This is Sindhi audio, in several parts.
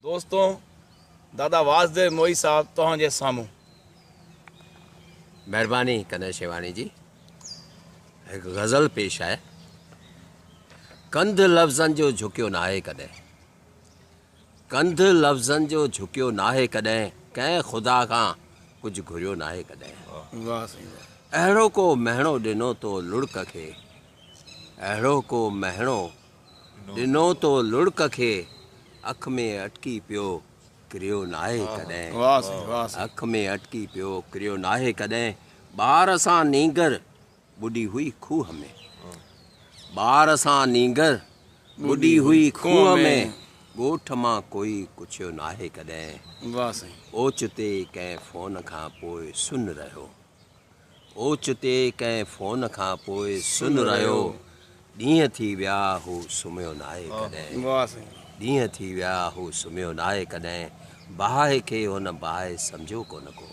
دوستو دادا واسديو موهي صاحب توهان جي سامهون. مهرباني ڪنر شيواڻي جي هڪ غزل پيش آهي. ڪنڌ لفظن جو جهڪيو ناهي ڪڏهن. ڪنڌ لفظن جو جهڪيو ناهي ڪڏهن ڪنهن خدا کان ڪجهه گهريو ناهي ڪڏهن. واهه سائين واهه. اهڙو ڪو مهڻو ڏنو تو لڙڪ کي اهڙو ڪو مهڻو ڏنو تو لڙڪ کي اک ۾ اٽڪي پيو ڪريو ناهي ڪڏهن. واهه سائين واهه سائين. اک ۾ اٽڪي پيو ڪريو ناهي ڪڏهن. ٻار سان نينگر ٻڏي هئي کوهه ۾. ٻار سان نينگر ٻڏي هئي کوهه ۾. ڳوٺ مان ڪوئي ڪڇيو ناهي ڪڏهن. واهه سائين. اوچتي ڪنهن فون کان پوء سن رهيو. اوچتي ڪنهن فون کان پوء سن رهيو. ڏينهن ٿي ويا هو سمهيو ناهي ڪڏهن. واهه سائين. ڏينهن ٿي ويا هو سمهيو ناهي ڪڏهن. باهه کي هن باهه سمجهيو ڪونه ڪو.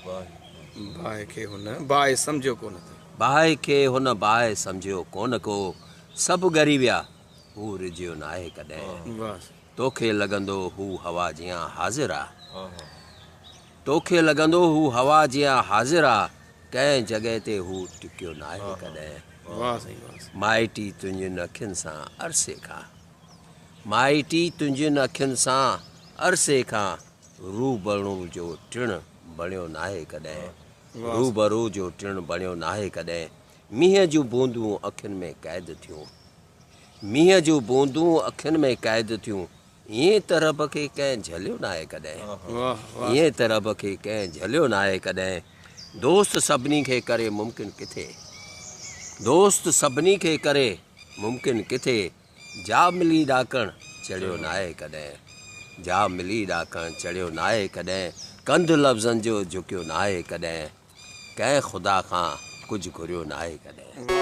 باهه کي هن باهه سمجهيو ڪونه ٿو. باهه کي هن باهه سمجهيو ڪونه ڪو. سڀ ڳري ويا هو رجهيو ناهي ڪڏهن. واهه سائين. توکي لڳندو هو هوا جيان حاضر آ. توکي لڳندو هو هوا جيان حاضر آ. ڪنهن جڳهه تي هو ٽڪيو ناهي ڪڏهن. واهه سائين واهه سائين. مائٽي تنهنجين اکين سان عرصي کان. مائٽي تنهنجين اکين سان عرصي کان روبرو جو ٽڻ بڻيو ناهي ڪڏهن. روبرو جو ٽڻ بڻيو ناهي ڪڏهن. مينهن جون بوندون اکين ۾ قيد ٿيون. مينهن جون بوندون اکين ۾ قيد ٿيون. ائين ته رب کي ڪنهن جهليو ناهي ڪڏهن. واهه واهه. ائين ته رب کي ڪنهن جهليو ناهي ڪڏهن. دوست سڀني کي ڪري ممڪن ڪٿي. دوست سڀني کي ڪري ممڪن ڪٿي. جا ملي ڏاڪڻ چڙهيو ناهي ڪڏهن. جا ملي ڏاڪڻ چڙهيو ناهي ڪڏهن. ڪنڌ لفظن جو جهڪيو ناهي ڪڏهن. ڪنهن خدا کان ڪجهه گهريو ناهي ڪڏهن.